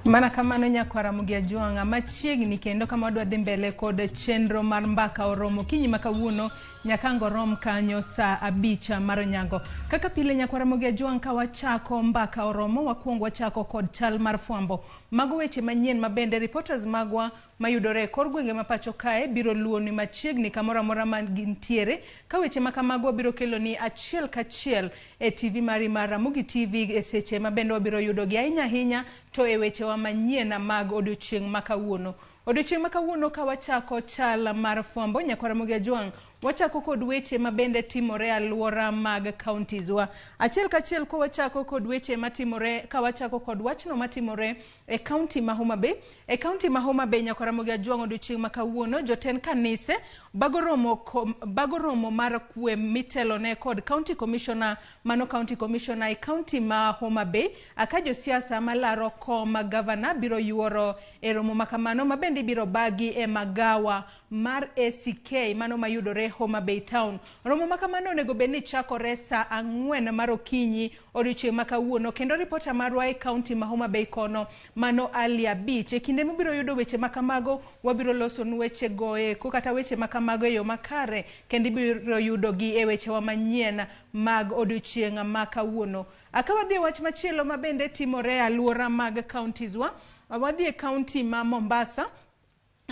Mana kamano nyakwar Ramogi Ajwang'a, machiegni kendo kama wadwa dhi mbele kod chenro mar mbaka oromo kinyi ma kawuono nyaka ang' orom kanyo saa 5 mar onyango. Kaka pile nyakwar Ramogi Ajwang' ka wachako mbaka oromo wakuongo wachako kod chal mar fwambo. Mago weche manyien ma bende reporters magwa mayudore e kor gwenge ma pacho kae biro luwoni machiegni kamoro amora ma gintiere ka weche ma kamago wabiro keloni achiel kachiel e TV mari mar Ramogi TV e seche ma bende wabiro yudogi ahinya ahinya to e wechewa manyien mag odiochieng' ma kawuono. Odiochieng' ma kawuono ka wachako chal mar fwambo nyakwar Ramogi Ajwang' wachako kod weche ma bende timore e alwora mag counties wa. Achiel kachiel ka wachako kod weche matimore ka wachako kod wachno matimore e county ma Homa Bay. E county ma Homa Bay nyakwar Ramogi Ajwang' odiochieng' ma kawuono jotend kanise bago romo, bago romo mar kwe mitelone kod county commissioner mano county commissioner e county ma Homa Bay ka josiasa malaro kom gavana biro yuoro e romo ma kamano ma bende ibiro bagi e magawa mar ACK mano mayudore Homa Bay town. Romo ma kamano onego bed ni chakore saa 4 mar okinyi odiochieng' ma kawuono kendo ripota marwa e county ma Homa Bay kono mano Ali Abich. E kinde mibiro yudo weche ma kamago wabiro losonu weche go eko kata weche ma kamago e yo makare kendo ibiro yudogi e wechewa manyien mag odiochieng' ma kawuono. Ka wadhi e wach machielo ma bende timore e alwora mag counties wa, wadhi e county ma Mombasa.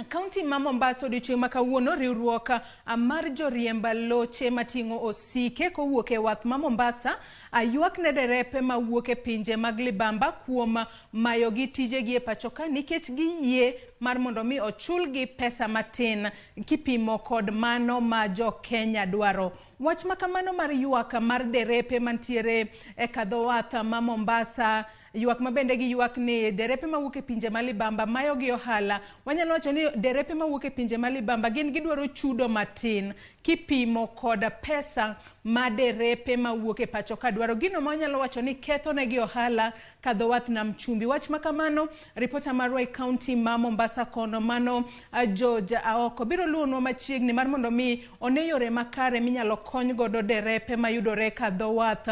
Kaunti ma Mombasa odiochieng' ma kawuono riwruok mar joriemb loche mating'o osike kowuok e wath ma Mombasa ywak ne derepe mawuok e pinje mag libamba kuom mayogi tijegi e pachoka nikech giyie mar mondo mi ochulgi pesa matin kipimo kod mano ma jo Kenya dwaro. Wach ma kamano mar ywak mar derepe mantiere e kadho wath ma Mombasa ywak ma bende giywak ni derepe mawuok e pinje ma libamba mayo gi ohala. Wanyalo wacho ni derepe mawuok e pinje ma libamba gin gidwaro chudo matin kipimo kod pesa ma derepe mawuok e pacho ka dwaro. Gino ma wanyalo wacho ni ketho negi ohala kadho wath nam chumbi. Wach ma kamano ripota marwa e county ma Mombasa kono mano George Aoko biro luwonwa machiegni mar mondo mi one yore makare minyalo kony godo derepe mayudore kadho wath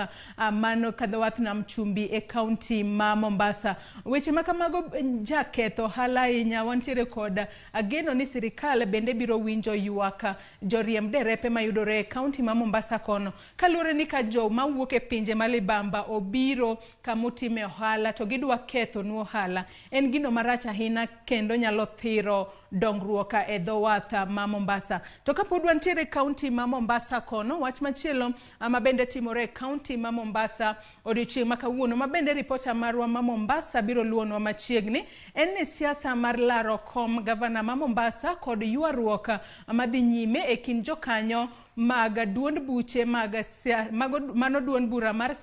mano kadho wath nam chumbi e county ma Mombasa. Weche ma kamago jaketho ohala ahinya. Wantiere kod geno ni sirikal bende biro winjo ywak joriemb derepe mayudore e county ma Mombasa kono. Kaluwore ni ka jo mawuok e pinje ma libamba obiro kamutime ohala to gidwa kethonu ohala. En gino marach ahinya kendo nyalo thiro dongruok e dho wath ma Mombasa. To kapod wantiere e county ma Mombasa kono, wach machielo ma bende timore e county ma Mombasa odiochieng' ma kawuono ma bende ripota marwa ma Mombasa biro luwonwa machiegni en ni siasa mar laro kom gavana ma Mombasa kod ywaruok madhi nyime e kind jokanyo mag duond buche mag mano duond bura mar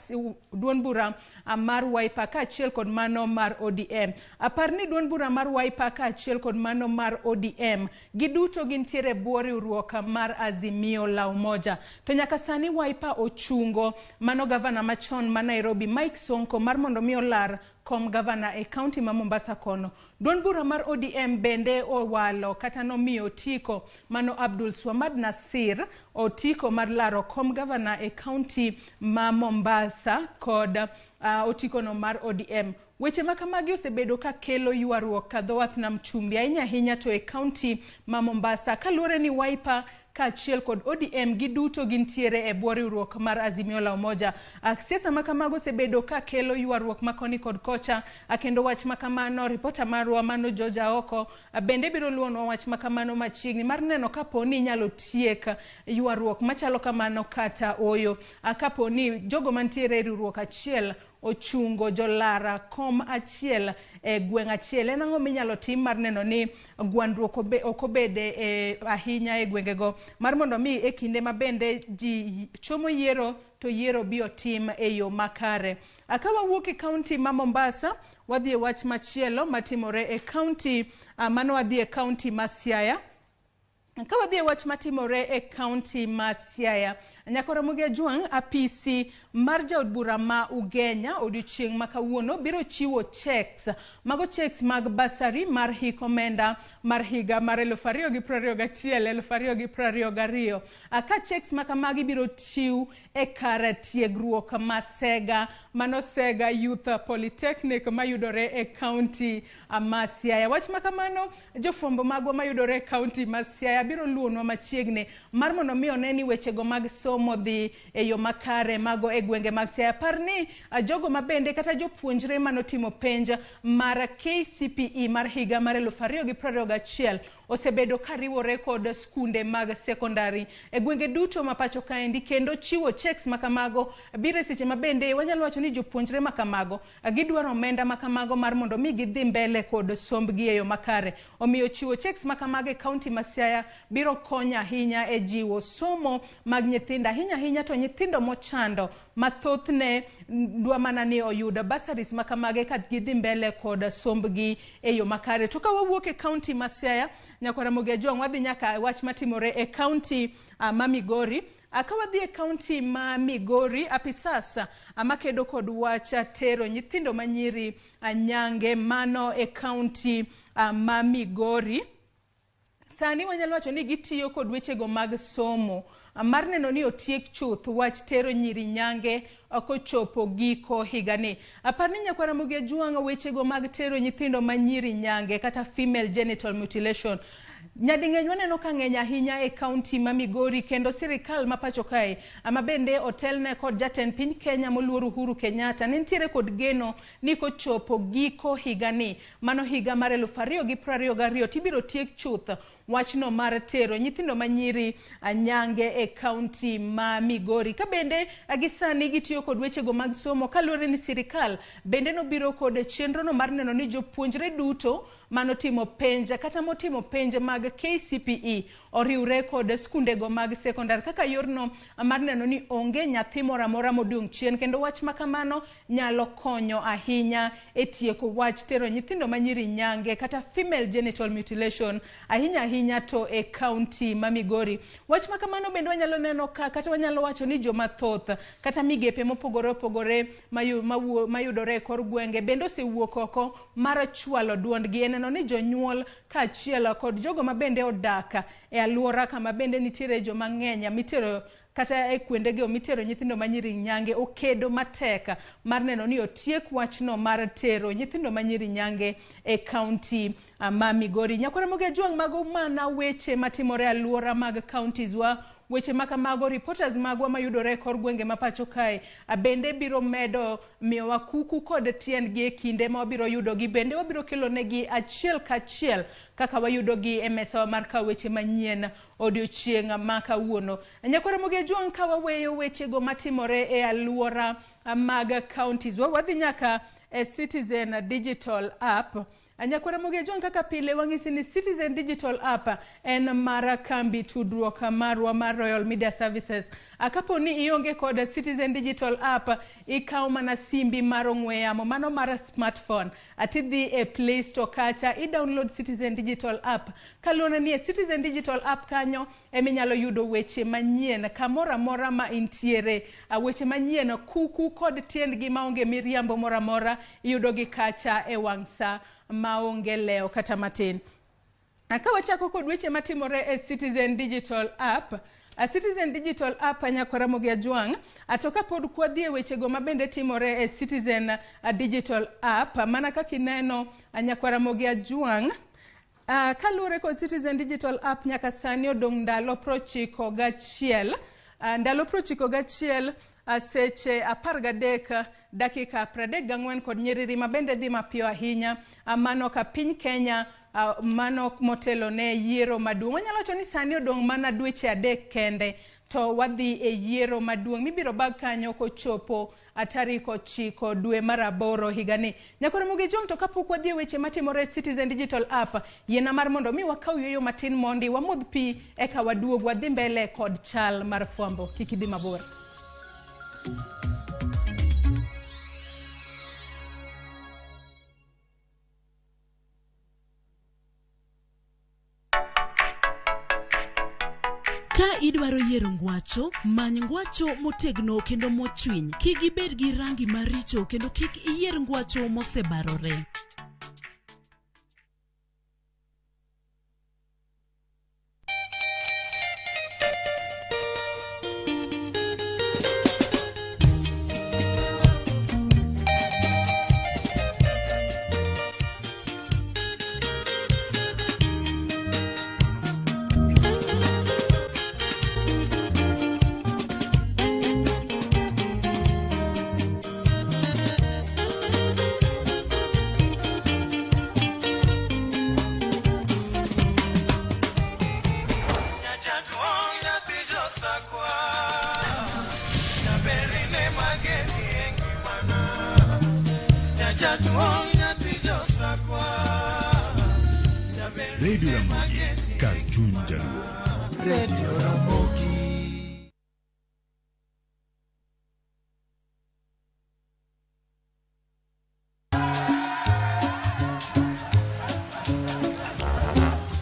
duond bura mar Wiper kaachiel kod mano mar ODM. Apar ni duond bura mar Wiper kaachiel kod mano mar ODM giduto gintiere e bwo riwruok mar Azimio la Umoja. To nyaka sani Wiper ochungo mano gavana machon ma Nairobi Mike Sonko mar mondo mi olar kom gavana e county ma Mombasa kono. Duond bura mar ODM bende owalo kata nomiyo otiko mano Abdul Swamad Nasir otiko mar laro kom gavana e county ma Mombasa kod otiko no mar ODM. Weche ma kamagi osebedo ka kelo ywaruok kadho wath nam chumbi ahinya ahinya to e county ma Mombasa kaluwore ni Wiper kaachiel kod ODM giduto gintiere e bwo riwruok mar Azimio la Umoja. Siasa ma kamago osebedo ka kelo ywaruok ma koni kod kocha kendo wach ma kamano ripota marwa mano George Aoko bende biro luwonwa wach ma kamano machiegni mar neno kapo ni inyalo tiek ywaruok machalo kamano kata oyo. Kapo ni jogo mantiere e riwruok achiel ochungo jolara kom achiel e gweng' achiel. En ang'o minyalo tim mar neno ni gwandruok ok obede ahinya e gwengego mar mondo mi e kinde ma bende ji chomo yiero to yiero bi otim e yo makare. Ka wawuok e county ma Mombasa, wadhi e wach machielo matimore e county, mano wadhi e county ma Siaya. Ka wadhi e wach matimore e county ma Siaya, Nyakora Ramogi Ajwang', apisi mar jaod bura ma Ugenya odiochieng' ma kawuono biro chiwo checks. Mago checks mag basari mar hik omenda mar higa mar 2021 2022. Ka checks ma kamagi biro chiw e kar tiegruok ma Sega, mano Sega Youth Polytechnic mayudore e kaunti ma Siaya. Wach ma kamano, jofwambo magwa mayudore e kaunti ma Siaya biro luonwa machiegni mar mondo mi one ni wechego mag somo dhi e yo makare mago e gwenge mag Siaya. Par ni jogo mabende kata jopuonjre manotimo penj mar KCPE mar higa mar 2021 osebedo kariwore kod skunde mag sekondari e gwenge duto ma pacho kaendi, kendo chiwo checks makamago biro e seche mabende wanyalo wacho ni jopuonjre makamago gidwaro omenda makamago mar mondo mi gidhi mbele kod sombgi e yo makare. Omiyo chiwo checks makamago e kaunti ma Siaya biro konyo ahinya e jiwo somo mag nyithindo, ahinya ahinya to nyithindo mochando ma thothne dwa mana ni oyud bursaries makamage ka gidhi mbele kod sombgi e yo makare. To ka wawuok e kaunti ma Siaya, Nyakwar Ramogi Ajwang', wadhi nyaka wach matimore e kaunti ma Migori. Ka wadhi e kaunti ma Migori, apisas makedo kod wach tero nyithindo manyiri nyange mano e kaunti ma Migori. Sani wanyalo wacho ni gitiyo kod wechego mag somo mar neno ni otiek chuth wach tero nyiri nyange kochopo giko higani. Apar ni Nyakwar Ramogi Ajwang', wechego mag tero nyithindo manyiri nyange kata female genital mutilation nyading'eny waneno ka ng'eny ahinya e kaunti ma Migori, kendo sirikal ma pacho kae ama bende otelne kod jatend piny Kenya moluor Uhuru Kenyatta ne nitiere kod geno ni kochopo giko higani, mano higa mar 2022, tibiro tiek chuth wachno mar tero nyithindo manyiri nyange e kaunti ma Migori. Ka bende gi sani gitiyo kod wechego mag somo kaluwore ni sirikal bende nobiro kod chenrono mar neno ni jopuonjre duto manotimo penj kata motimo penj mag KCPE oriwre kod skundego mag sekondar kaka yorno mar neno ni onge nyathi moro amora modong' chien, kendo wach ma kamano nyalo konyo ahinya e tieko wach tero nyithindo manyiri nyange kata female genital mutilation ahinya ahinya to e kaunti ma Migori. Wach ma kamano bende wanyalo neno ka kata wanyalo wacho ni joma thoth kata migepe mopogore opogore mayudore e kor gwenge bende osewuok oko mar chwalo duondgi e neno ni jonyuol kaachiel kod jogo mabende odak e alwora kama bende nitiere joma ng'eny mitero kata e kuondego mitero nyithindo manyiri nyange okedo matek mar neno ni otiek wachno mar tero nyithindo manyiri nyange e kaunti ma Migori. Nyakwar Ramogi Ajwang', mago mana weche matimore alwora mag counties wa. Weche makamago reporters magwa mayudore e kor gwenge ma pacho kae bende biro medo miyowa kuku kod tiendgi e kinde ma wabiro yudogi, bende wabiro kelonegi achiel kachiel kaka wayudogi e mesawa mar kawo weche manyien odiochieng' ma kawuono. Nyakwar Ramogi Ajwang', ka waweyo wechego matimore e alwora mag counties wa, wadhi nyaka e Citizen Digital App. Nyakwar Ramogi Ajwang', kaka pile wang'isi ni Citizen Digital App en mar kambi tudruok marwa mar Royal Media Services. Kapo ni ionge kod Citizen Digital App, ikawo mana simbi mar ong'we yamo, mano mar smartphone, tidhi e Play Store kacha, i-download Citizen Digital App. Kaluwore ni e Citizen Digital App kanyo eminyalo yudo weche manyien kamoro amora ma intiere. Weche manyien kuku kod tiendgi maonge miriambo moro amora iyudogi kacha e wang' sa maonge lewo kata matin. Ka wachako kod weche matimore e Citizen Digital App, Citizen Digital App Nyakwar Ramogi Ajwang', to kapod kwadhi e wechego mabende timore e Citizen Digital App, mana kaka ineno Nyakwar Ramogi Ajwang', kaluwore kod Citizen Digital App nyaka sani odong' ndalo 91, ndalo 91 seche 13 dakika 34 kod nyiriri mabende dhi mapiyo ahinya, mano ka piny Kenya mano motelo ne yiero maduong'. Wanyalo wacho ni sani odong' mana dweche 3 kende to wadhi e yiero maduong' mibiro bag kanyo kochopo tarik 9 dwe mar 8 higani. Nyakwar Ramogi Ajwang', to kapok wadhi e weche matimore e Citizen Digital App, yiena mar mondo mi wakaw yueyo matin mondi wamodh pi eka waduog wadhi mbele kod chal mar fwambo. Kik idhi mabor. Ka Ka idwaro yiero ngwacho, many ngwacho motegno kendo mochwiny. Kik ibed gi rangi maricho kendo kik iyier ngwacho mosebarore. Radio Ramogi, kar chuny Jaluo. Radio Ramogi.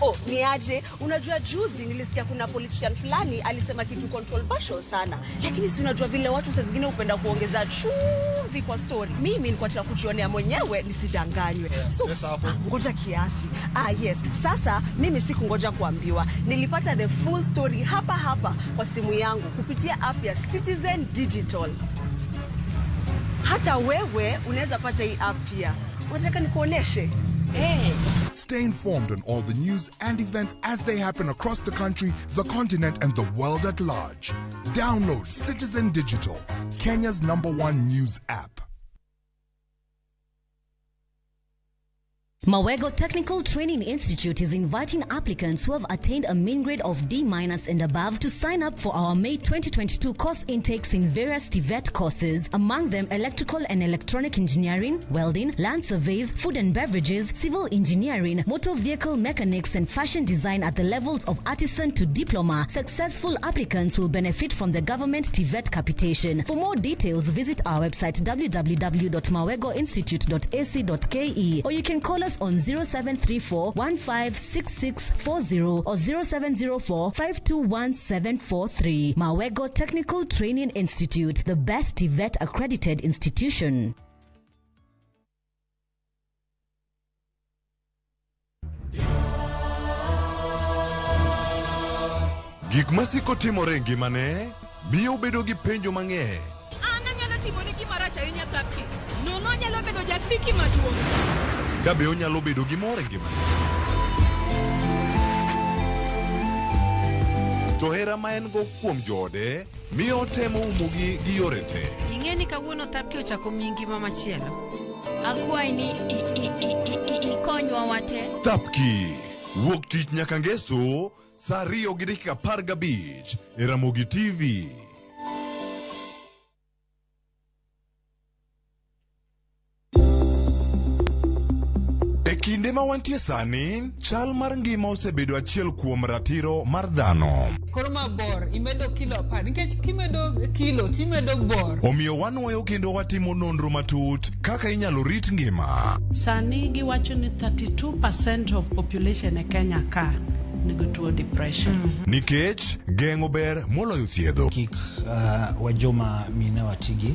Oh, ni aje? Unajua juzi nilisikia kuna politician fulani alisema kitu controversial sana. Lakini si unajua vile watu saa zingine hupenda kuongeza chumvi kwa story. Mimi nilikuwa nataka kujionea mwenyewe nisidanganywe. So, ngoja kiasi. Yes. Sasa mimi sikungoja kuambiwa. Nilipata the full story hapa hapa kwa simu yangu kupitia app ya Citizen Digital. Hata wewe unaweza pata hii app pia. Unataka nikuoneshe? Hey. Stay informed on all the news and events as they happen across the country, the continent, and the world at large. Download Citizen Digital, Kenya's #1 news app. Mawego Technical Training Institute is inviting applicants who have attained a mean grade of D- and above to sign up for our May 2022 course intakes in various TVET courses, among them electrical and electronic engineering, welding, land surveys, food and beverages, civil engineering, motor vehicle mechanics, and fashion design at the levels of artisan to diploma. Successful applicants will benefit from the government TVET capitation. For more details, visit our website www.mawegoinstitute.ac.ke, or you can call us on 0734 156640 or 0704 521743. Mawego Technical Training Institute, the best TVET accredited institution. Gik masiko timore e ngimane miyo obedo gi penjo mang'eny. An anyalo timoni gima rach ahinya Thapki. Nono anyalo bedo jasiki maduong'. Ka be onyalo bedo gi mor e ngimane. To hera ma en go kuom joode miyo otemo umogi gi yore te. Ing'e ni kawuono Thapki ochako miyi ngima machielo. Akwayi ni ikonywa wate. Thapki, wuok tich nyaka ngeso, saa 2:15 e Ramogi TV. E kinde ma wantie sani, chal mar ngima osebedo achiel kuom ratiro mar dhano. Koro ma bor, imedo kilo 10, nikech kimedo kilo, timedo bor. Omiyo wanwoyo kendo watimo nonro matut kaka inyalo rit ngima. Sani giwacho ni 32% of population e Kenya ka nigi tuo depression. Nikech geng'o ber moloyo thiedho. Kik wajoma mine watigi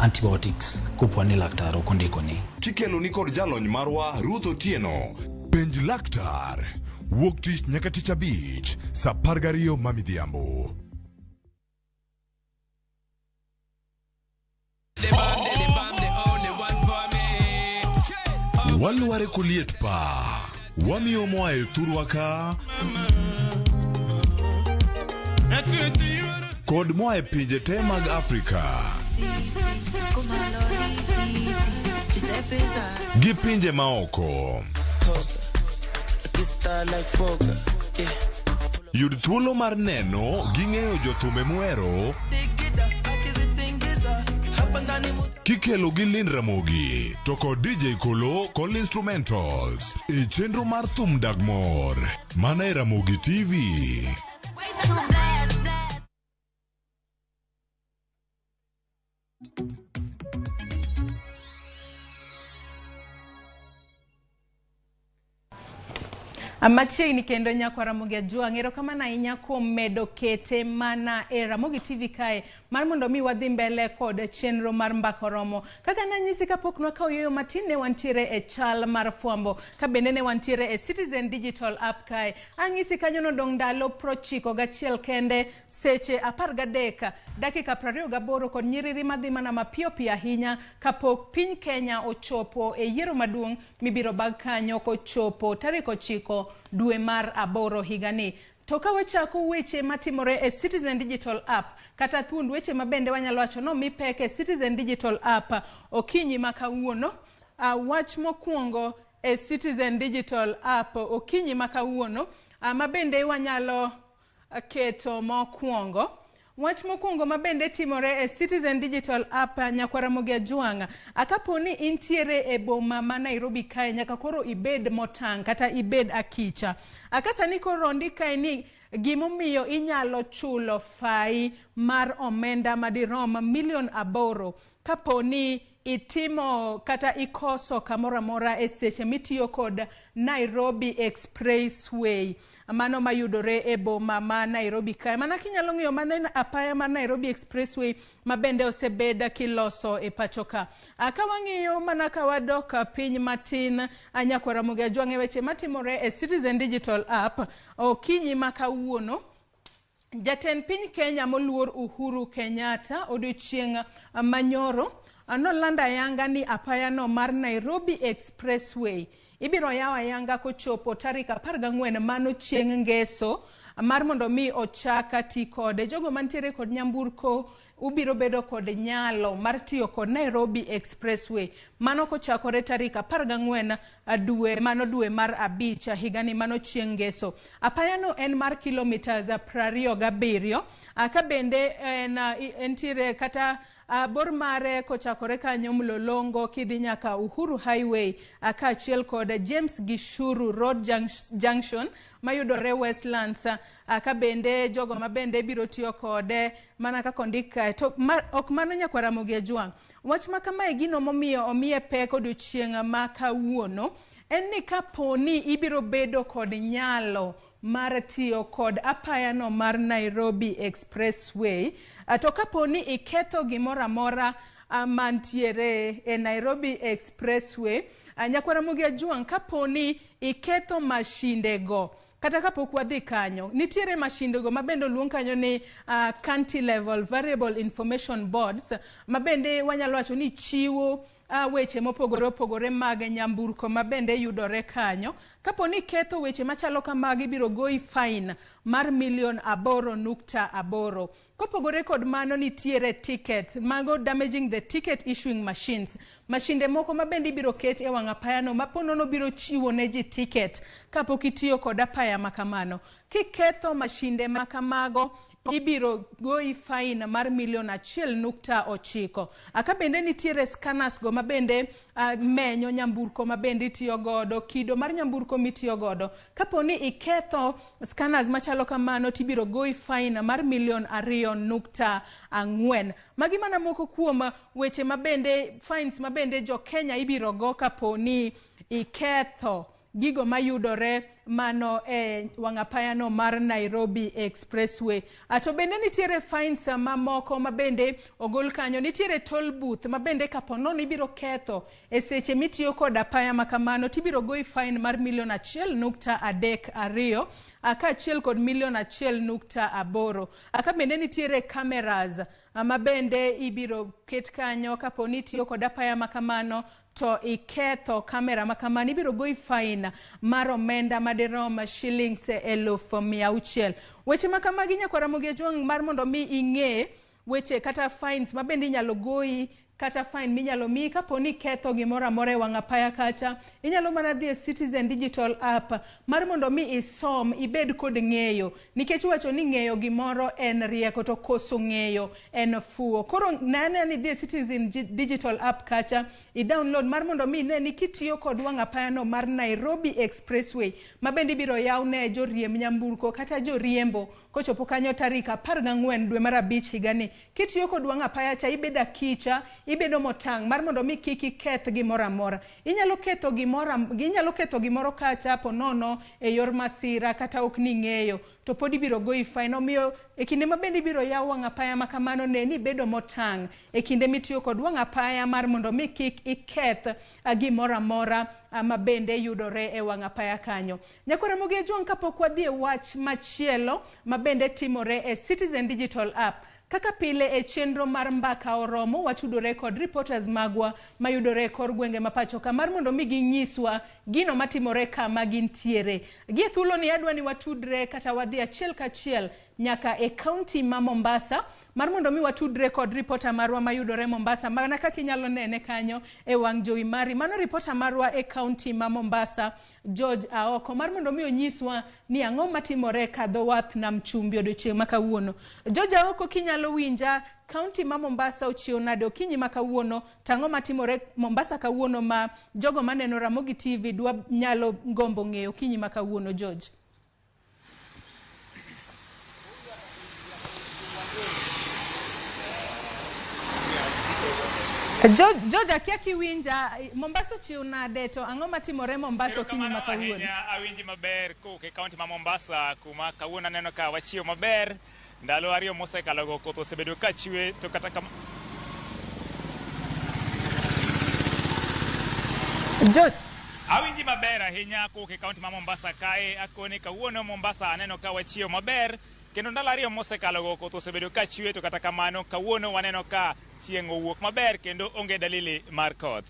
antibiotics kopo ni laktar ok ondikoni. Kikelo ni kod jalony marwa Ruth Otieno. Penj laktar. Wuok tich nyaka tich abich, saa 12 ma midhiambo. Walware koliet pa. Wamiyo moa e thurwa ka kod moa e pinje te mag Afrika gi pinje maoko. Yud thuolo mar neno gi ng'eyo jothumbe muhero kikelo gi Lynn Ramogi to kod DJ Kolo kod instrumentals e chenro mar thum dag mor mana e Ramogi TV. Machiegni kendo nyakwa Ramogi Ajwang', erokamano ahinya kuom medo kete mana e Ramogi TV kae mar mondo mi wadhi mbele kod chenro mar Mbaka Oromo. Kaka nanyisi kapok nwakawo yueyo matin, ne wantiere e chal mar fwambo ka bende ne wantiere e Citizen Digital App kae. Ang'isi kanyo nodong' ndalo 91 kende, seche 13 dakika 28 kod nyiriri madhi mana mapiyo piyo ahinya kapok piny Kenya ochopo e yiero maduong' mibiro bag kanyo kochopo tarik 9 dwe mar 8 higani. To ka wachako weche matimore e Citizen Digital App kata thuond weche mabende wanyalo wacho no mi pek e Citizen Digital App okinyi ma kawuono, wach mokwongo e Citizen Digital App okinyi ma kawuono, mabende wanyalo keto mokwongo. Wach mokwongo mabende timore e Citizen Digital App, nyakwa Ramogi Ajwang', kapo ni intiere e boma ma Nairobi kae, nyaka koro ibed motang' kata ibed akicha. Ka sani koro ondik kae ni gimomiyo inyalo chulo fai mar omenda madirom milion 8 kapo ni itimo kata ikoso kamoro amora e seche mitiyo kod Nairobi Expressway, mano mayudore e boma ma Nairobi kae. Mana kinyalo ng'iyo mano en apaya mar Nairobi Expressway ma bende osebed kiloso e pacho ka. Ka wang'iyo mana ka wadok piny matin, nyakwa Ramogi Ajwang', e weche matimore e Citizen Digital App okinyi ma kawuono, jatend piny Kenya moluor Uhuru Kenyatta odiochieng' manyoro nolando ayanga ni apayano mar Nairobi Expressway ibiro yaw ayanga kochopo tarik 14 mano chieng' ngeso mar mondo mi ochak ti kode. Jogo mantiere kod nyamburko ubiro bedo kod nyalo mar tiyo kod Nairobi Expressway mano kochakore tarik 14 dwe mano dwe mar 5 higani mano chieng' ngeso. Apayano en mar kilometers 27, ka bende en entiere kata bor mare kochakore kanyo Mlolongo kidhi nyaka Uhuru Highway, kaachiel kod James Gishuru Road Junction mayudore Westlands, ka bende jogo mabende biro tiyo kode mana kaka ondik kae. To ok mano nyakwa Ramogi Ajwang', wach ma kamae gino momiyo omiye pek odiochieng' ma kawuono en ni kapo ni ibiro bedo kod nyalo mar tiyo kod apayano mar Nairobi Expressway, to kapo ni iketho gimoro amora mantiere e Nairobi Expressway, nyakwa Ramogi Ajwang', kapo ni iketho mashindego kata kapok wadhi kanyo, nitiere mashindego mabende oluong kanyo ni county level variable information boards, mabende wanyalo wacho ni chiwo weche mopogore opogore mag nyamburko mabende yudore kanyo. Kapo ni ketho weche machalo kamagi, ibiro goyi fine mar milion 8.8. Kopogore kod mano, nitiere tickets mago damaging the ticket issuing machines, mashinde moko mabende ibiro ket e wang' apayano ma ponono biro chiwo ne ji ticket kapok itiyo kod apaya makamano. Kiketho mashinde makamago, ibiro goyi fine mar milion 1.9. Ka bende nitiere scanners go mabende menyo nyamburko mabende itiyo godo, kido mar nyamburko mitiyo godo. Kapo ni iketho scanners machalo kamano, tibiro goyi fine mar milion 2.4. Magi mana moko kuom weche mabende fines mabende jo Kenya ibiro go kapo ni iketho gigo mayudore mano e wang' apayano mar Nairobi Expressway. To bende nitiere fines mamoko mabende ogol kanyo. Nitiere toll booth mabende kapo nono ibiro ketho e seche mitiyo kod apaya makamano, tibiro goyi fine mar milion 1.32, kaachiel kod milion 1.8. Ka bende nitiere cameras mabende ibiro ket kanyo kapo ni itiyo kod apaya makamano to iketho kamera makamano, ibiro goyi fine mar omenda madirom shillings 600,000. Weche makamagi nyakwa Ramogi Ajwang', mar mondo mi ing'e weche kata fines mabende inyalo goyi kata fine minyalo miyi kapo ni ketho gimoro amora e wang' apaya kacha, inyalo mana dhi e Citizen Digital App mar mondo mi isom ibed kod ng'eyo, nikech iwacho ni ng'eyo gimoro en rieko to koso ng'eyo en fuwo. Koro nane ni dhi e Citizen Digital App kacha i download mar mondo mi ine ni kitiyo kod wang' apayano mar Nairobi Expressway ma bende ibiro yaw ne joriemb nyamburko kata joriembo kochopo kanyo tarik 14 dwe mar 5 higani. Kitiyo kod wang' apaya cha, ibed akicha, Ibedo motang' mar mondo mi kik iketh gimoro amora. Inyalo ketho gimoro, inyalo ketho gimoro kacha ponono e yor masira kata ok ning'eyo, to pod ibiro goyi fine. Omiyo e kinde ma bende ibiro yaw wang' apaya ma kamano, ne ni ibedo motang' e kinde mitiyo kod wang' apaya mar mondo mi kik iketh gimoro amora ma bende yudore e wang' apaya kanyo. Nyakwar Ramogi Ajwang', kapok wadhi e wach machielo ma bende timore e Citizen Digital App, kaka pile e chenro mar Mbaka Oromo, watudore kod reporters magwa mayudore e kor gwenge ma pacho ka mar mondo mi ginyiswa gino matimore kama gintiere. Gie thuoloni adwa ni watudre kata wadhi achiel kachiel nyaka e kaunti ma Mombasa mar mondo mi watudre kod ripota marwa mayudore Mombasa, mana kaka inyalo nene kanyo e wang' jowi mari. Mano ripota marwa e kaunti ma Mombasa, George Aoko, mar mondo mi onyiswa ni ang'o matimore ka dho wath nam chumbi odiochieng' ma kawuono. George Aoko, kinyalo winja, kaunti ma Mombasa ochiew nade okinyi ma kawuono, to ang'o matimore Mombasa kawuono ma jogo maneno Ramogi TV dwa nyalo gombo ng'eyo okinyi ma kawuono, George? George, akia kiwinja, Mombasa ochiew nade to ang'o matimore Mombasa okinyi ma kawuono? Awinji maber kowuok e kaunti ma Mombasa, kuma kawuono aneno ka wachiew maber. Ndalo ariyo mosekalogo koth osebedo ka chwe, to kata kama George, awinji maber ahinya kowuok e kaunti ma Mombasa kae. Akoni kawuono Mombasa aneno ka wachiew maber, kendo ndalo ariyo mosekalogo koth osebedo ka chwe, to kata kamano kawuono waneno ka chieng' owuok maber kendo onge dalili mar koth.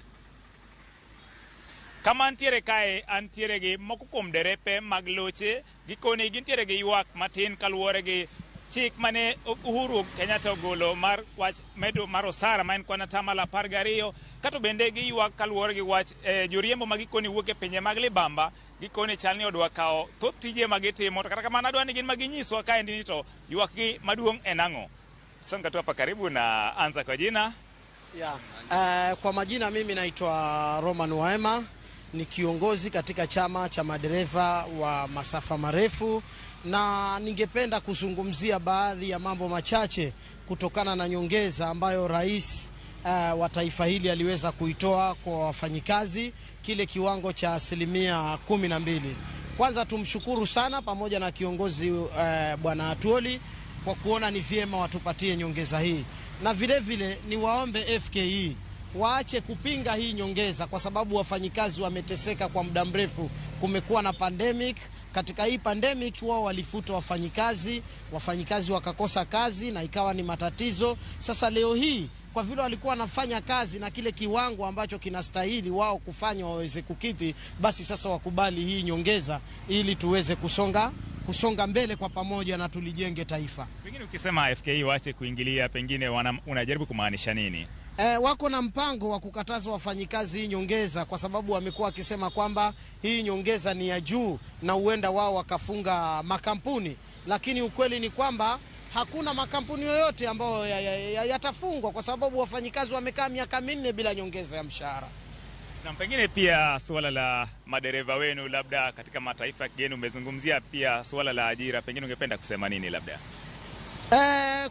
Kama antiere kae, antiere gi moko kuom derepe mag loche. Gikoni gintiere gi ywak matin kaluwore gi chik mane Uhuru Kenyatta ogolo mar wach medo mar osara ma en kwan 12%, kato bende giywak kaluwore gi wach joriembo ma gikoni wuok e pinje mag libamba. Gikoni chal ni odwa kawo thoth tije ma gitimo, to kata kamano adwa ni gin ma ginyiswa kaendi ni to ywak gi maduong' en ang'o. Songa tu hapa karibu na anza kwa jina. Yeah. Kwa majina mimi naitwa Roman Waema, ni kiongozi katika chama cha madereva wa masafa marefu, na ningependa kuzungumzia baadhi ya mambo machache kutokana na nyongeza ambayo rais wa taifa hili aliweza kuitoa kwa wafanyikazi, kile kiwango cha 12%. Kwanza tumshukuru sana pamoja na kiongozi Bwana Atuoli kwa kuona ni vyema watupatie nyongeza hii, na vile vile ni waombe FKE waache kupinga hii nyongeza kwa sababu wafanyikazi wameteseka kwa muda mrefu. Kumekuwa na pandemic. Katika hii pandemic wao walifuta wafanyikazi, wafanyikazi wakakosa kazi na ikawa ni matatizo. Sasa leo hii kwa vile walikuwa wanafanya kazi na kile kiwango ambacho kinastahili wao kufanya waweze kukidhi, basi sasa wakubali hii nyongeza ili tuweze kusonga mbele kwa pamoja na tulijenge taifa. Pengine ukisema FKE waache kuingilia, pengine unajaribu kumaanisha nini? Wako na mpango wa kukataza wafanyikazi hii nyongeza kwa sababu wamekuwa wakisema kwamba hii nyongeza ni ya juu na huenda wao wakafunga makampuni, lakini ukweli ni kwamba hakuna makampuni yoyote ambayo yatafungwa kwa sababu wafanyikazi wamekaa miaka 4 bila nyongeza ya mshahara. Na pengine pia suala la madereva wenu labda katika mataifa ya kigeni, umezungumzia pia suala la ajira, pengine ungependa kusema nini labda?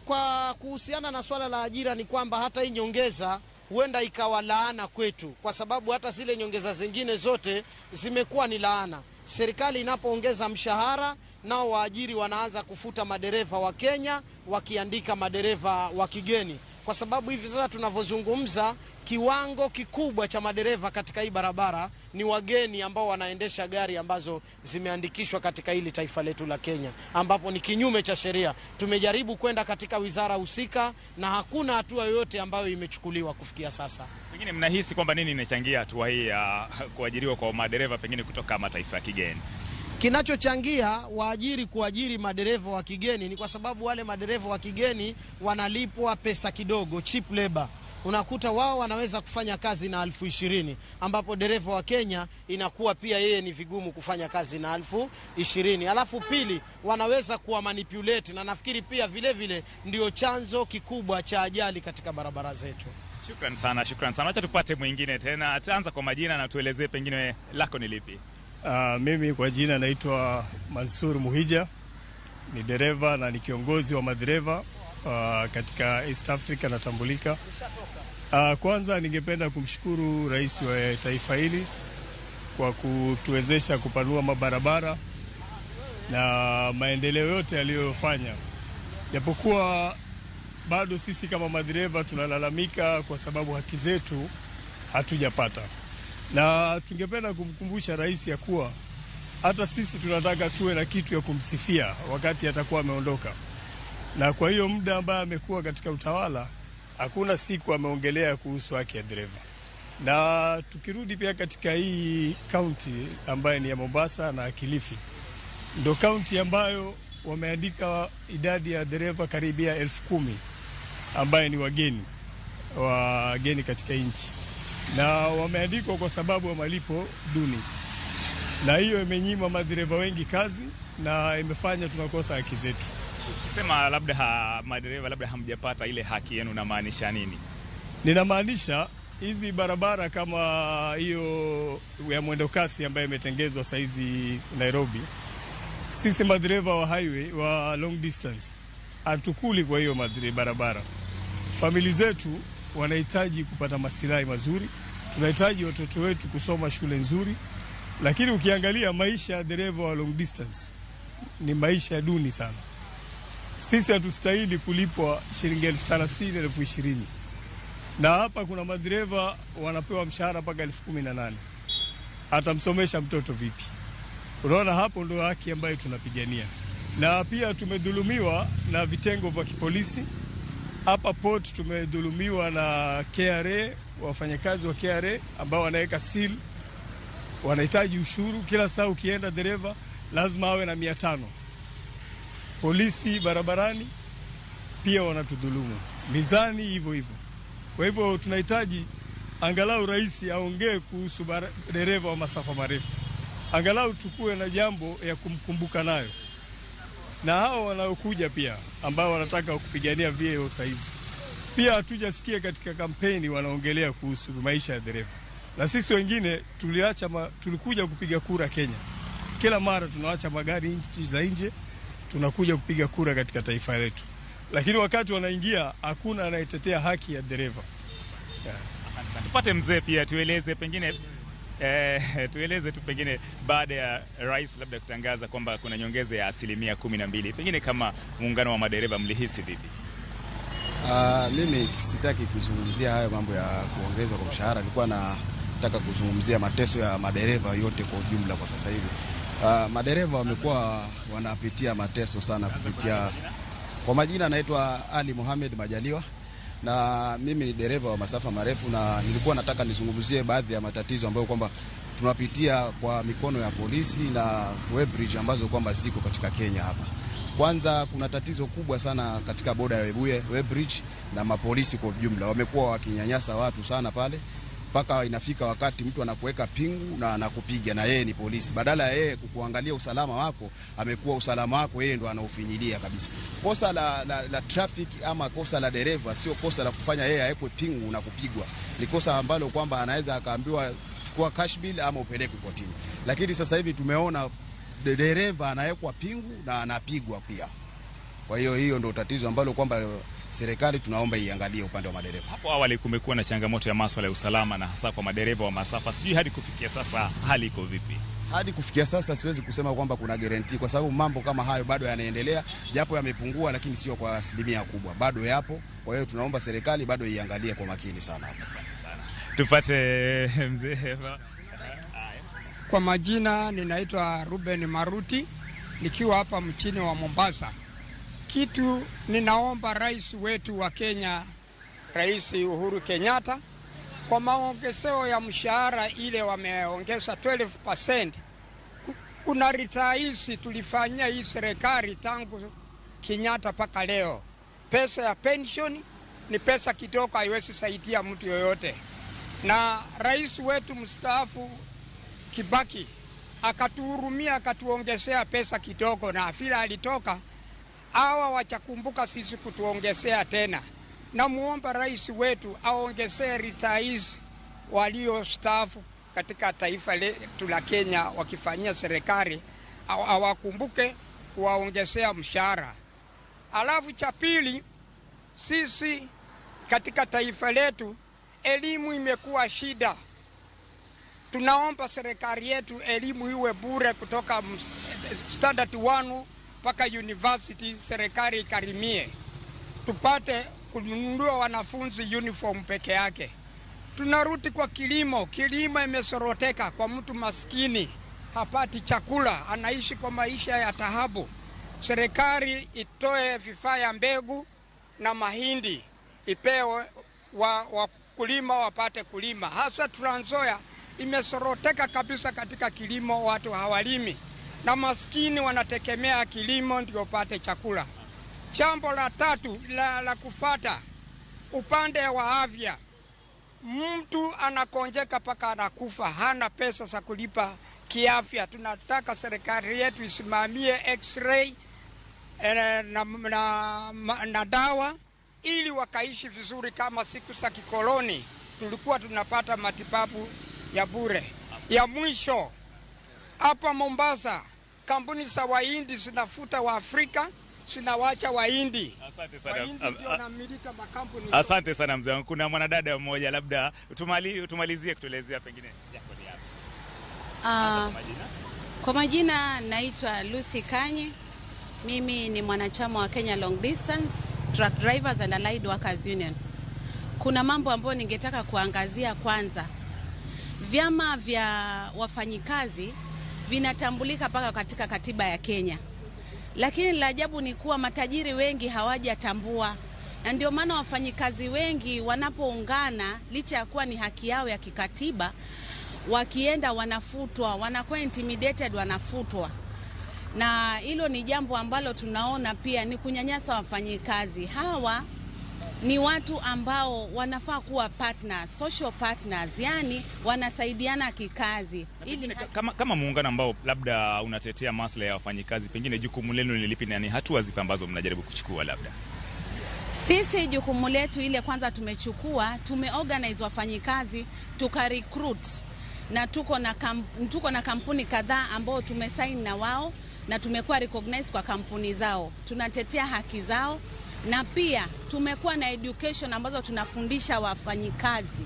Kwa kuhusiana na swala la ajira ni kwamba hata hii nyongeza huenda ikawa laana kwetu, kwa sababu hata zile nyongeza zingine zote zimekuwa ni laana. Serikali inapoongeza mshahara, nao waajiri wanaanza kufuta madereva wa Kenya wakiandika madereva wa kigeni, kwa sababu hivi sasa tunavyozungumza kiwango kikubwa cha madereva katika hii barabara ni wageni ambao wanaendesha gari ambazo zimeandikishwa katika hili taifa letu la Kenya, ambapo ni kinyume cha sheria. Tumejaribu kwenda katika wizara husika na hakuna hatua yoyote ambayo imechukuliwa kufikia sasa. Pengine mnahisi kwamba nini inachangia hatua hii ya kuajiriwa kwa madereva pengine kutoka mataifa ya kigeni? Kinachochangia waajiri kuajiri madereva wa kigeni ni kwa sababu wale madereva wa kigeni wanalipwa pesa kidogo, cheap labor. Unakuta wao wanaweza kufanya kazi na 20,000, ambapo dereva wa Kenya inakuwa pia yeye ni vigumu kufanya kazi na 20,000. Alafu pili, wanaweza kuwa manipulate, na nafikiri pia vile vile ndio chanzo kikubwa cha ajali katika barabara zetu. Shukran sana, shukran sana. Acha tupate mwingine tena. Ataanza kwa majina na tuelezee pengine lako ni lipi. Mimi kwa jina naitwa Mansur Muhija, ni dereva na ni kiongozi wa madereva katika East Africa natambulika. Kwanza ningependa kumshukuru rais wa taifa hili kwa kutuwezesha kupanua mabarabara na maendeleo yote aliyofanya, japokuwa bado sisi kama madereva tunalalamika kwa sababu haki zetu hatujapata, na tungependa kumkumbusha rais ya kuwa hata sisi tunataka tuwe na kitu ya kumsifia wakati atakuwa ameondoka. Na kwa hiyo muda ambaye amekuwa katika utawala, hakuna siku ameongelea kuhusu haki ya dereva. Na tukirudi pia katika hii kaunti ambayo ni ya Mombasa na Kilifi, ndo kaunti ambayo wameandika idadi ya dereva karibia 10,000 ambaye ni wageni katika nchi, na wameandikwa kwa sababu ya malipo duni, na hiyo imenyima madereva wengi kazi na imefanya tunakosa haki zetu. Ukisema labda madereva labda hamjapata ile haki yenu, unamaanisha nini? Ninamaanisha hizi barabara kama hiyo ya mwendokasi ambayo imetengezwa saizi Nairobi, sisi madereva wa highway wa long distance hatukuli kwa hiyo barabara. Famili zetu wanahitaji kupata masilahi mazuri, tunahitaji watoto wetu kusoma shule nzuri, lakini ukiangalia maisha ya dereva wa long distance ni maisha ya duni sana. Sisi hatustahili kulipwa shilingi 30,000, 20,000. Na hapa kuna madereva wanapewa mshahara mpaka 18,000. Atamsomesha mtoto vipi? Unaona, hapo ndio haki ambayo tunapigania. Na pia tumedhulumiwa na vitengo vya kipolisi. Hapa port tumedhulumiwa na KRA, wafanyakazi wa KRA ambao wanaweka seal, wanahitaji ushuru. Kila saa ukienda dereva lazima awe na 500. Polisi barabarani pia wanatudhulumu, mizani hivyo hivyo. Kwa hivyo tunahitaji angalau rais aongee kuhusu dereva wa masafa marefu, angalau tukue na jambo ya kumkumbuka nayo. Na hao wanaokuja pia ambao wanataka kupigania VAO saizi, pia hatujasikia katika kampeni wanaongelea kuhusu maisha ya dereva. Na sisi wengine tulikuja kupiga kura Kenya. Kila mara tunaacha magari nchi za nje, tunakuja kupiga kura katika taifa letu. Lakini wakati wanaingia hakuna anayetetea haki ya dereva. Asante sana. Tupate mzee pia tueleze pengine tueleze tu pengine baada ya rais labda kutangaza kwamba kuna nyongeza ya 12%, pengine kama muungano wa madereva mlihisi vipi? Mimi sitaki kuzungumzia hayo mambo ya kuongezwa kwa mshahara. Nilikuwa nataka kuzungumzia mateso ya madereva yote kwa ujumla kwa sasa hivi. Madereva wamekuwa wanapitia mateso sana kupitia. Kwa majina naitwa Ali Mohamed Majaliwa, na mimi ni dereva wa masafa marefu, na nilikuwa nataka nizungumzie baadhi ya matatizo ambayo kwamba tunapitia kwa mikono ya polisi na weighbridge ambazo kwamba ziko katika Kenya hapa. Kwanza kuna tatizo kubwa sana katika boda ya Webuye weighbridge na mapolisi kwa ujumla. Wamekuwa wakinyanyasa watu sana pale, mpaka inafika wakati mtu anakuweka pingu na anakupiga, na yeye ni polisi. Badala ya yeye kukuangalia usalama wako, amekuwa usalama wako yeye ndo anaufinyilia kabisa. Kosa la traffic ama kosa la dereva sio kosa la kufanya yeye awekwe pingu na kupigwa. Ni kosa ambalo kwamba anaweza akaambiwa chukua cash bill ama upelekwe kotini. Lakini sasa hivi tumeona dereva anawekwa pingu na anapigwa pia. Kwa hiyo hiyo ndo tatizo ambalo kwamba serikali tunaomba iangalie upande wa madereva. Hapo awali kumekuwa na changamoto ya masuala ya usalama na hasa kwa madereva wa masafa. Sijui hadi kufikia sasa hali iko vipi? Hadi kufikia sasa siwezi kusema kwamba kuna guarantee, kwa sababu mambo kama hayo bado yanaendelea, japo yamepungua lakini sio kwa asilimia kubwa, bado yapo. Kwa hiyo tunaomba serikali bado iangalie kwa makini sana hapo. Asante sana. Tupate mzee. Kwa majina ninaitwa Ruben Maruti, nikiwa hapa mchini wa Mombasa. Kitu ninaomba rais wetu wa Kenya, Rais Uhuru Kenyatta, kwa maongezeo ya mshahara ile wameongeza 12%. Kuna ritaisi tulifanyia hii serikali tangu Kenyatta paka leo. Pesa ya pension ni pesa kidogo, haiwezi saidia mtu yoyote. Na rais wetu mstaafu Kibaki akatuhurumia, akatuongezea pesa kidogo, na afila alitoka hawa wachakumbuka sisi kutuongezea tena. Na muomba rais wetu aongezee retirees waliostaafu katika taifa letu la Kenya wakifanyia serikali, awakumbuke kuwaongezea mshahara. Alafu cha pili, sisi katika taifa letu Elimu imekuwa shida. Tunaomba serikali yetu elimu iwe bure kutoka standard 1 mpaka university, serikali ikarimie tupate kununua wanafunzi uniform peke yake. Tunarudi kwa kilimo. Kilimo imesoroteka kwa mtu maskini, hapati chakula, anaishi kwa maisha ya taabu. Serikali itoe vifaa ya mbegu na mahindi, ipewe wakulima wapate kulima. Hasa Trans Nzoia imesoroteka kabisa katika kilimo, watu hawalimi na maskini wanategemea kilimo ndio pate chakula. Jambo la tatu la kufata, upande wa afya, mtu anakonjeka paka anakufa, hana pesa za kulipa kiafya. Tunataka serikali yetu isimamie x-ray na dawa ili wakaishi vizuri kama siku za kikoloni tulikuwa tunapata matibabu ya bure. Ya mwisho, hapa Mombasa kampuni za Wahindi zinafuta wa Afrika, zinawacha Wahindi. Asante sana. Wahindi ndio wanamiliki makampuni. Asante sana mzee wangu. Kuna mwanadada mmoja, labda tumalizie kutuelezea pengine yako ni yapi. Kwa majina naitwa Lucy Kanyi. Mimi ni mwanachama wa Kenya Long Distance Truck Drivers and Allied Workers Union. Kuna mambo ambayo ningetaka kuangazia kwanza. Vyama vya wafanyikazi vinatambulika mpaka katika katiba ya Kenya. Lakini la ajabu ni kuwa matajiri wengi hawajatambua, na ndio maana wafanyikazi wengi wanapoungana, licha ya kuwa ni haki yao ya kikatiba, wakienda wanafutwa, wanakuwa intimidated, wanafutwa. Na hilo ni jambo ambalo tunaona pia ni kunyanyasa wafanyikazi. Hawa ni watu ambao wanafaa kuwa partners, social partners, yani wanasaidiana kikazi. Ili kama muungano ambao labda unatetea maslahi ya wafanyikazi, pengine jukumu lenu ni lipi na ni hatua zipi ambazo mnajaribu kuchukua labda? Sisi jukumu letu ile kwanza tumechukua, tumeorganize wafanyikazi, tukarecruit, na tuko na kampuni kadhaa ambao tumesign na wao na tumekuwa recognized kwa kampuni zao. Tunatetea haki zao, na pia tumekuwa na education ambazo tunafundisha wafanyikazi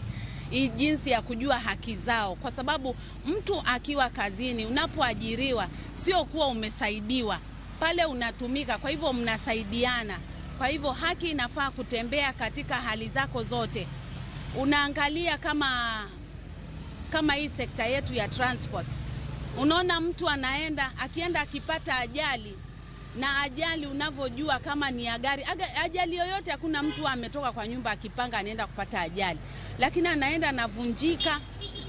jinsi ya kujua haki zao, kwa sababu mtu akiwa kazini, unapoajiriwa sio kuwa umesaidiwa pale, unatumika, kwa hivyo mnasaidiana. Kwa hivyo haki inafaa kutembea katika hali zako zote. Unaangalia kama hii sekta yetu ya transport, unaona mtu anaenda, akienda akipata ajali, na ajali unavyojua kama ni ya gari, ajali yoyote, hakuna mtu ametoka kwa nyumba akipanga anaenda kupata ajali, lakini anaenda anavunjika,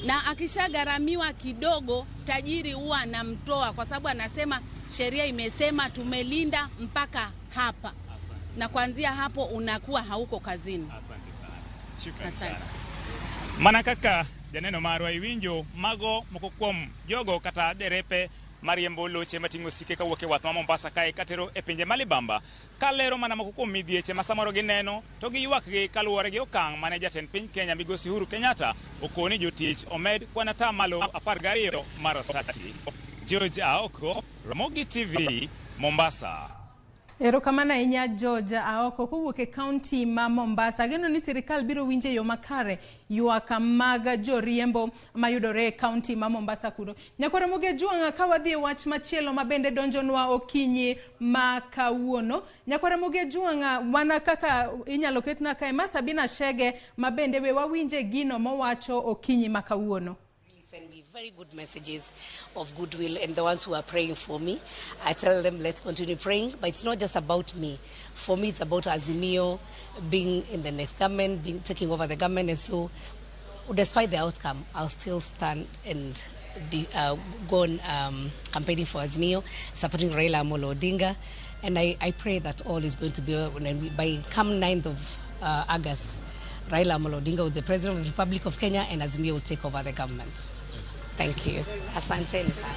na akishagharamiwa kidogo tajiri huwa anamtoa, kwa sababu anasema sheria imesema tumelinda mpaka hapa. Asante. Na kuanzia hapo unakuwa hauko kazini. Asante sana. Shukrani sana. Mana kaka janeno marwa iwinjo mago moko kuom jogo kata derepe mariembo loche mating'o osike kawuok e wath ma Mombasa kae katero e pinje malibamba kalero mana moko kuom midhieche ma samoro gineno to giywak gi kaluwore gi okang' mane jatend piny Kenya migosi Uhuru Kenyatta okoni jotich omed kwan atamalo 12 mar osasi. George Aoko, Ramogi TV, Mombasa. Erokamano ahinya George Aoko kowuok e kaunti ma Mombasa. Ageno ni sirikal biro winjo e yo makare ywak mag joriembo mayudore e kaunti ma Mombasa kuno. Nyakwar Ramogi Ajwang', ka wadhi e wach machielo ma bende donjonwa okinyi ma kawuono. Nyakwar Ramogi Ajwang', mana kaka inyalo ketna kae ma Sabina Shege ma bende we wawinje gino mowacho okinyi ma kawuono. Send me very good messages of goodwill, and the ones who are praying for me, I tell them let's continue praying. But it's not just about me. For me, it's about Azimio being in the next government, taking over the government, and so despite the outcome, I'll still stand and go on campaigning for Azimio, supporting Raila Amolo Odinga, and I pray that all is going to be well. By come 9th of August, Raila Amolo Odinga will be the President of the Republic of Kenya, and Azimio will take over the government. Thank you. Asanteni sana.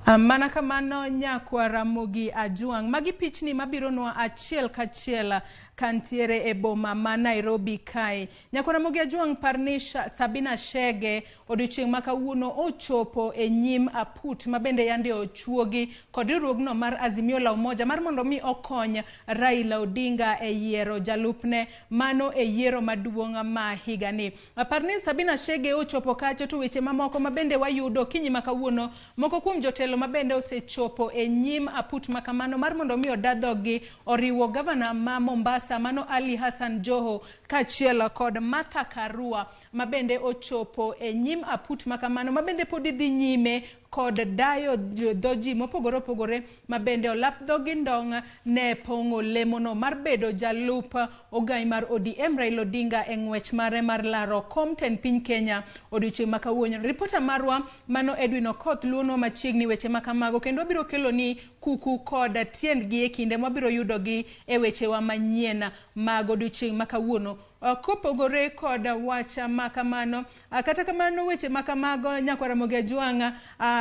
Mana kamano nyakwa Ramogi Ajwang'. Magi pichni mabironwa achiel kachiel kantiere e boma ma Nairobi kae. Nyakwa Ramogi Ajwang' parni Sabina Chege odiochieng' ma kawuono ochopo e nyim aput mabende yande ochuogi kod riwruogno mar Azimio la Umoja mar mondo mi okony Raila Odinga e yiero jalupne mano e yiero maduong' ma higani. Parni Sabina Chege ochopo kacho to weche mamoko mabende wayudo kinyi ma kawuono moko kuom jotelo mabende osechopo e nyim aput makamano mar mondo mi oda dhoggi oriwo gavana ma Mombasa mano Ali Hassan Joho kaachiel kod Martha Karua mabende ochopo e nyim aput makamano mabende pod dhi nyime kod dayo dho ji mopogore opogore mabende olap dhogi ndong' ne pong'o lemono mar bedo jalup ogai mar ODM Raila Odinga e ng'wech mare mar laro kom tend piny Kenya odiochieng' ma kawuono. Ripota marwa mano Edwin Okoth luonwa machiegni weche makamago kendo wabiro kelo ni kuku kod tiendgi e kinde mwabiro yudogi e wechewa manyien mag odiochieng' ma kawuono. Kopogore kod wach makamano, kata kamano weche makamago nyakwa Ramogi Ajwang',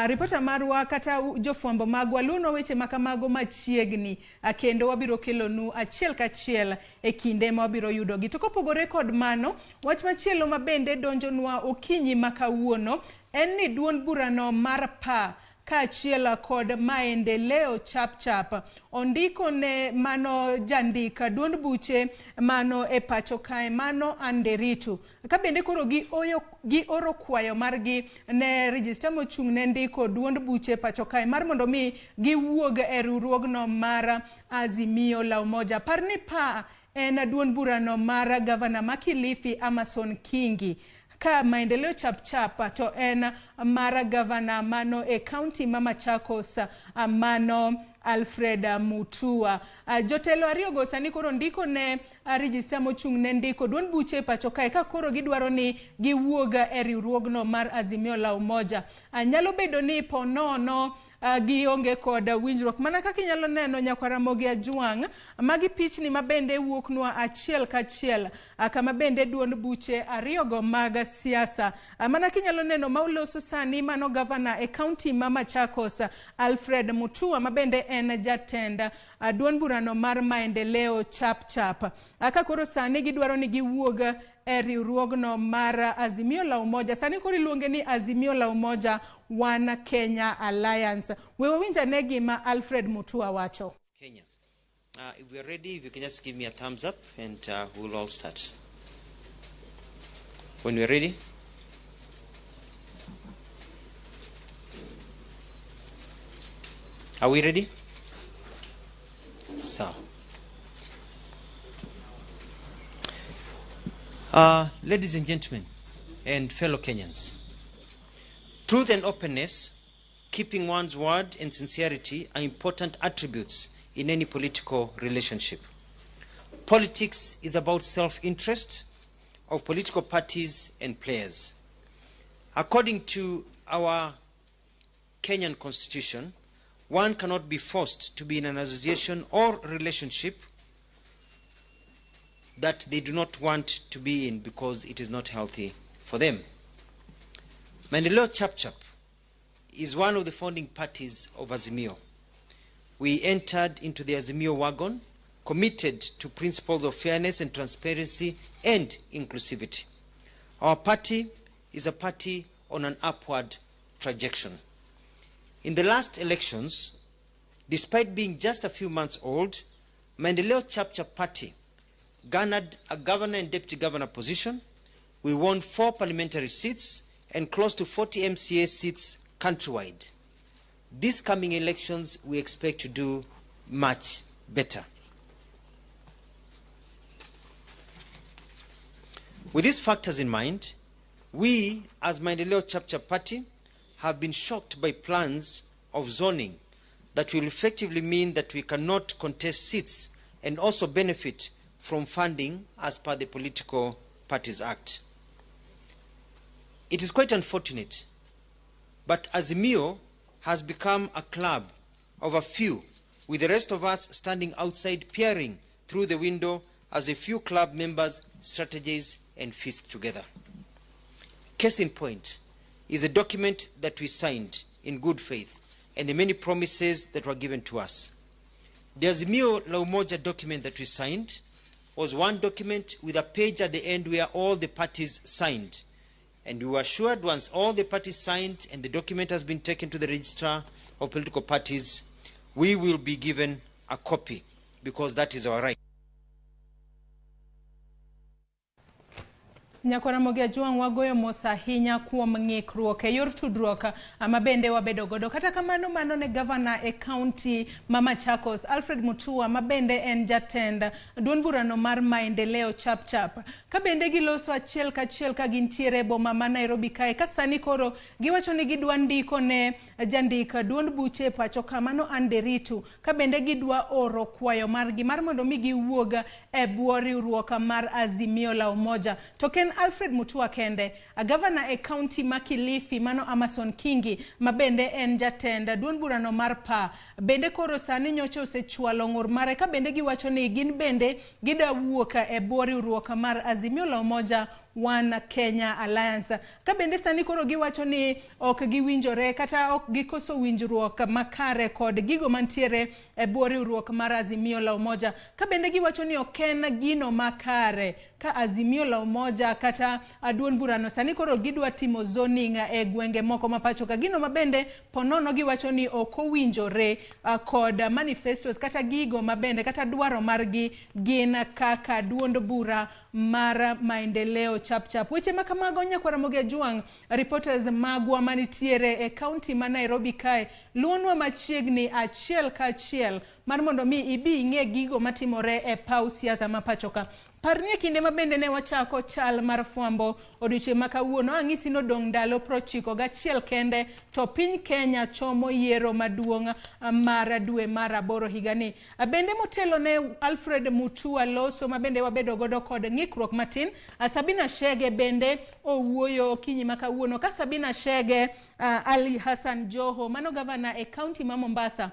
ripota marwa kata jofwambo magwa luonwa weche makamago machiegni, kendo wabiro kelonu achiel kachiel e kinde ma wabiro yudogi. To kopogore kod mano, wach machielo mabende donjonwa okinyi ma kawuono en ni duond burano mar PA kaachiel kod Maendeleo Chapchap ondiko ne mano jandik duond buche mano e pacho kae mano Anderitu ka bende koro gioro kwayo margi ne rejista mochung' ne ndiko duond buche pacho kae mar mondo mi giwuog e riwruogno mar Azimio la Umoja. Par ni PA en duond burano mar gavana ma Kilifi Amason Kingi, ka Maendeleo Chapchap to en mar gavana mano e kaunti ma Machakos mano Alfred Mutua. Jotelo ariyogo sani koro ndiko ne rejista mochung' ne ndiko duond buche pacho kae ka koro gidwaro ni giwuog e riwruogno mar Azimio la Umoja. Nyalo bedo ni po nono gionge kod winjruok mana kaka inyalo neno nyakwa Ramogi Ajwang'. Magi pichni mabende wuoknwa achiel kachiel kama bende duond buche ariyogo mag siasa mana kinyalo neno ma uloso sani mano gavana e kaunti ma Machakos Alfred Mutua mabende en jatend duond burano mar Maendeleo Chapchap ka koro sani gidwaro ni giwuog e riwruogno mar Azimio la Umoja. Sani koro iluonge ni Azimio la Umoja One Kenya Alliance. We wawinj ane gima Alfred Mutua wacho. Kenya. If we are ready, if you can just give me a thumbs up and we'll all start. When we're ready. Are we ready? So. Ladies and gentlemen, and fellow Kenyans, truth and openness, keeping one's word and sincerity are important attributes in any political relationship. Politics is about self-interest of political parties and players. According to our Kenyan constitution, one cannot be forced to be in an association or relationship that they do not want to be in because it is not healthy for them. Maendeleo Chapchap is one of the founding parties of Azimio. We entered into the Azimio wagon committed to principles of fairness and transparency and inclusivity. Our party is a party on an upward trajectory. In the last elections, despite being just a few months old, Maendeleo Chapchap Party garnered a governor and deputy governor position. We won 4 parliamentary seats and close to 40 MCA seats countrywide. These coming elections, we expect to do much better. With these factors in mind, we, as Maendeleo Chapchap Party, have been shocked by plans of zoning that will effectively mean that we cannot contest seats and also benefit from funding as per the Political Parties Act. It is quite unfortunate, but Azimio has become a club of a few, with the rest of us standing outside peering through the window as a few club members strategize and feast together. Case in point is a document that we signed in good faith and the many promises that were given to us. The Azimio La Umoja document that we signed was one document with a page at the end where all the parties signed. And we were assured once all the parties signed and the document has been taken to the registrar of political parties, we will be given a copy because that is our right. Nyakwaramogi Ajwang' wagoyo mos ahinya kuom ng'ikruok e yor tudruok ma bende wabedo godo. Kata kamano mano ne gavana e kaunti ma Machakos Alfred Mutua ma bende en jatend duond burano mar Maendeleo Chapchap. Ka bende giloso achiel kachiel ka gintiere e boma ma Nairobi kae ka sani koro giwacho ni gidwa ndiko ne jandik duond buche e pacho ka mano Anne Nderitu ka bende gidwa oro kwayo margi mar mondo mi giwuog e bwo riwruok mar Azimio la Umoja. To ken Alfred Mutua kende, gavana e kaunti ma Kilifi mano Amason Kingi ma bende en jatend duond burano mar PA bende koro sani nyocha osechwalo ng'ur mare ka bende giwacho ni gin bende gidwa wuok e bwo riwruok mar Azimio la Umoja One Kenya Alliance. Ka bende sani koro giwacho ni ok giwinjore kata ok gikoso winjruok makare kod gigo mantiere e bwo riwruok mar Azimio la Umoja. Ka bende giwacho ni ok en gino makare ka Azimio la Umoja kata duond burano sani koro gidwa timo zoning e gwenge moko ma pacho ka gino mabende ponono giwacho ni ok owinjore kod manifestos kata gigo mabende kata dwaro margi gin kaka duond bura mar Maendeleo Chapchap. Weche ma kamago Nyakwaramogi Ajwang', reporters magwa manitiere e kaunti ma Nairobi kae luonwa machiegni achiel ka achiel mar mondo mi ibi ing'e gigo matimore e paw siasa ma pacho ka. Parni e kinde ma bende ne wachako chal mar fwambo odiochieng' ma kawuono ang'isi nodong' ndalo 91 kende to piny Kenya chomo yiero maduong' mar dwe mar 8 higani. Bende motelo ne Alfred Mutua loso ma bende wabedo godo kod ng'ikruok matin, Sabina Chege bende owuoyo okinyi ma kawuono ka Sabina Chege, Ali Hassan Joho mano gavana e kaunti ma Mombasa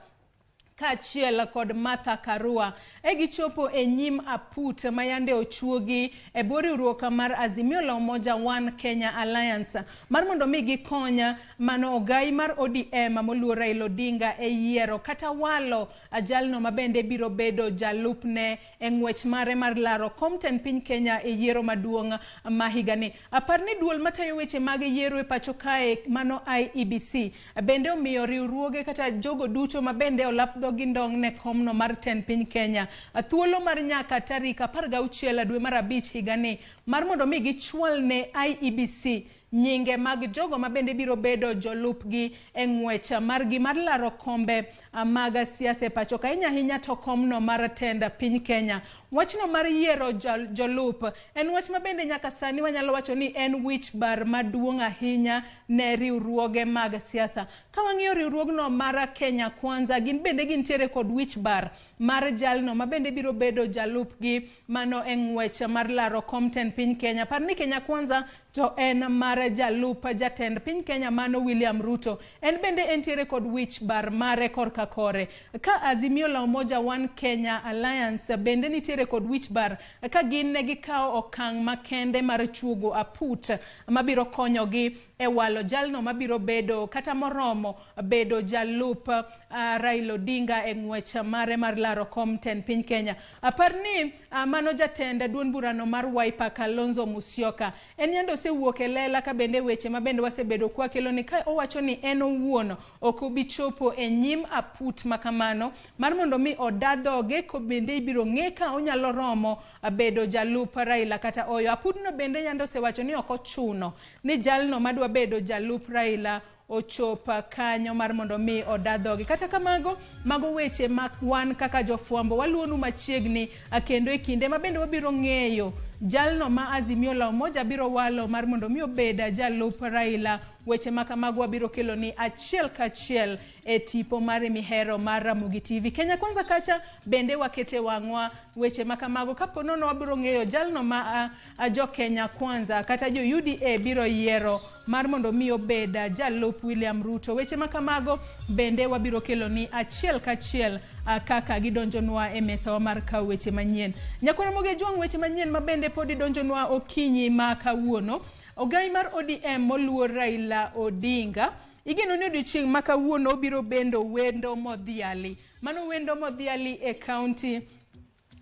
kaachiel kod Martha Karua e gichopo e nyim aput mayande ochuogi e bwo riwruok mar Azimio la Umoja One Kenya Alliance mar mondo mi gikonya mano ogai mar ODM moluor Raila Odinga e yiero kata walo jalno mabende biro bedo jalupne e ng'wech mare mar laro kom tend piny Kenya e yiero maduong' ma higani. Apar ni duol matayo weche mag yiero e pacho kae mano IEBC bende omiyo riwruoge kata jogo duto mabende olap dhogi ndong' ne komno mar tend piny Kenya thuolo mar nyaka tarik 16 dwe mar 5 higani mar mondo mi gichwal ne IEBC nyinge mag jogo mabende biro bedo jolupgi e ng'wech margi mar laro kombe mag siasa e pacho ka ahinya ahinya to komno mar tend piny Kenya. Wachno mar yiero jolup en wach mabende nyaka sani wanyalo wacho ni en wich bar maduong' ahinya ne riwruoge mag siasa. Ka wang'iyo riwruogno mar Kenya Kwanza, gin bende gintiere kod wich bar mar jalno mabende biro bedo jalupgi mano e ng'wech mar laro kom tend piny Kenya. Par ni Kenya Kwanza to en mar jalup jatend piny Kenya mano William Ruto. En bende entiere kod wich bar mare korka kore. Ka Azimio la Umoja One Kenya Alliance bende nitiere kod wich bar ka gin ne gikawo okang' makende mar chuogo aput mabiro konyogi e walo jalno mabiro bedo kata moromo bedo jalup Raila Odinga e ng'wech mare mar laro kom tend piny Kenya. Apar ni mano jatend duond burano mar Wiper Kalonzo Musyoka en yande osewuok e lela ka bende weche mabende wasebedo kwakelo ni ka owacho ni en owuon ok obi chopo e nyim aput makamano mar mondo mi oda dhoge ko bende ibiro ng'e ka onyalo romo bedo jalup Raila kata oyo. Aputno bende yande osewacho ni ok ochuno ni jalno madwa bedo jalup Raila ochop kanyo mar mondo mi oda dhoge. Kata kamago, mago weche ma wan kaka jofwambo waluonu machiegni kendo e kinde ma bende wabiro ng'eyo jalno ma Azimio la Umoja biro walo mar mondo mi obed jalup Raila. Weche ma kamago wabiro kelo ni achiel kachiel e tipo mare mihero mar Ramogi TV. Kenya Kwanza kacha bende wakete wang'wa weche ma kamago kapo nono wabiro ng'eyo jalno ma jo Kenya Kwanza kata jo UDA biro yiero mar mondo mi obed jalup William Ruto. Weche ma kamago bende wabiro kelo ni achiel kachiel kaka gidonjonwa e mesawa mar kawo weche manyien. Nyakwara Ramogi Ajwang', weche manyien ma bende pod idonjonwa okinyi ma kawuono. Ogai mar ODM moluor Raila Odinga Igeno ni odiochieng' ma kawuono obiro bendo wendo modhiali. Mano wendo modhiali e kaunti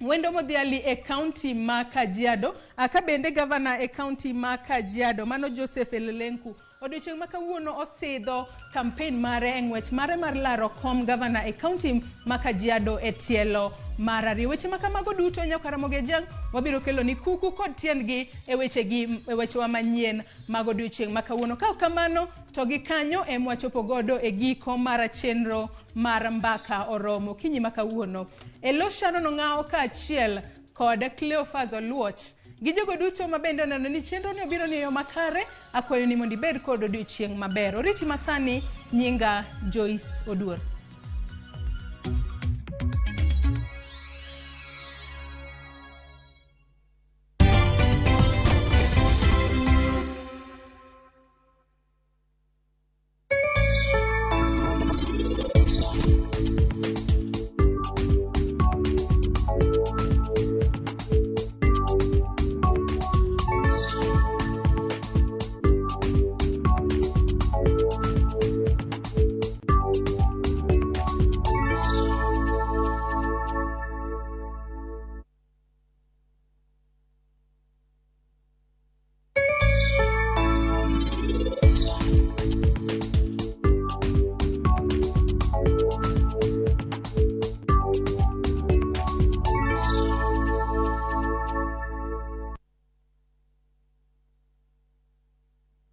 wendo modhiali e kaunti ma Kajiado, ka bende gavana e kaunti ma Kajiado, mano Joseph Ole Lenku. Odiochieng' ma kawuono osidho kampen mare e ng'wech mare mar laro kom gavana e kaunti ma Kajiado e tielo mar ariyo. Weche ma kamago duto nyaka Ramogi Ajang' wabiro kelo ni kuku kod tiendgi e wechegi e wechewa manyien mag odiochieng' ma kawuono. Ka ok kamano to gi kanyo em wachopo godo e giko mar chenro mar Mbaka Oromo okinyi ma kawuono. Elo Sharon Ong'awo kaachiel kod Cleophas Oluoch gi jogo duto ma bende oneno ni chenro ni obiro ni e yo makare, akwayo ni mondo ibed kod odiochieng' maber. Oriti masani, nyinga Joyce Oduor.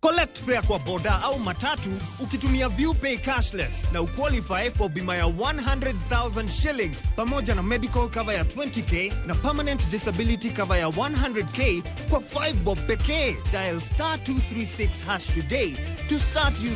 Collect fare kwa boda au matatu ukitumia ViewPay cashless na uqualify for bima ya 100,000 shillings pamoja na medical cover ya 20K na permanent disability cover ya 100K kwa 5 bob pekee. Dial star 236 hash today to start using